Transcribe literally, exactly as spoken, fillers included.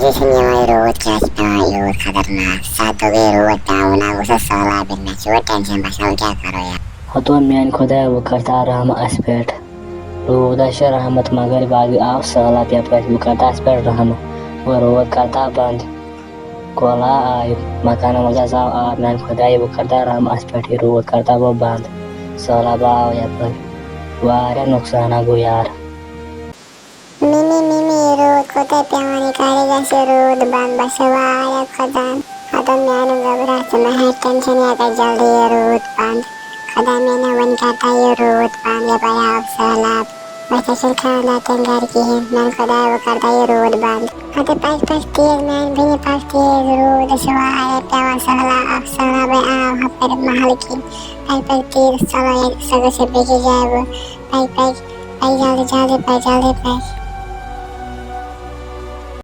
یہِ چھُنہٕ یِوان، یہِ روٗد کیٛاہ چھُ پٮ۪وان یوٗت خطرناک؟ ستھ دۄہ گٔے روٗد پٮ۪وان، وۄنۍ گوٚو سُہ سہلاب یُن، مےٚ چھُ وۄنۍ ٹٮ۪نشن، بہٕ چھُس وۄنۍ کیٛاہ کرو یارٕ؟ ہتو میانہِ خۄدایا، وۄنۍ کر تہٕ رحم اسہِ پٮ۪ٹھ۔ روٗد ہا چھُ رحمت، مگر باقٕے آو سہلاب یپٲرۍ، وۄنۍ کر تہٕ اسہِ پٮ۪ٹھ رحم، وۄنۍ روٗد کر تہٕ بنٛد۔ کۄلا آیہِ، مکانن منٛز ہسا آو آب، میانہِ خۄدایا، وۄنۍ کر تہٕ رحم اسہِ پٮ۪ٹھ، یہِ روٗد کر تہٕ وۄنۍ بنٛد۔ سہلاب آو یپٲرۍ، واریاہ نۄقصان ہا گوٚو یارٕ۔ مِمی، مِمی، یہِ روٗد کوٗتاہ پٮ۪وان، یہِ کَرِ گژھِ یہِ روٗد بنٛد؟ بہٕ چھَس واریاہ کھۄژان۔ خۄدا میٛانہِ گۄبرا، ژٕ مہ ہےٚ ٹٮ۪نشَن، یہِ گژھِ جلدی یہِ روٗد بنٛد۔ خۄدا میٛانہِ، وۄنۍ کَر تہٕ یہِ روٗد بنٛد، یَپٲرۍ آو سہلاب۔ بہٕ چھَس چھِنہٕ خانٛدار تہِ گَرِ کِہیٖنۍ۔ میٛانہِ خۄدایا، وۄنۍ کَر تہٕ یہِ روٗد بنٛد۔ اَدٕ پَکھ پَکھ تیز میٛانہِ بیٚنہِ، پَکھ تیز، روٗد چھُ واریاہ پٮ۪وان، سہلاب، سہلابٕے آو ہُپٲرۍ محلہٕ کِنۍ۔ پَکھ پَکھ تیز، چلو ییٚتہِ سۄ گٔژھ بیٚکِس جایہِ وۄنۍ۔ پَکھ پَکھ۔ پَکھ جلدی، جلدی پَکھ، جلدی پَکھ۔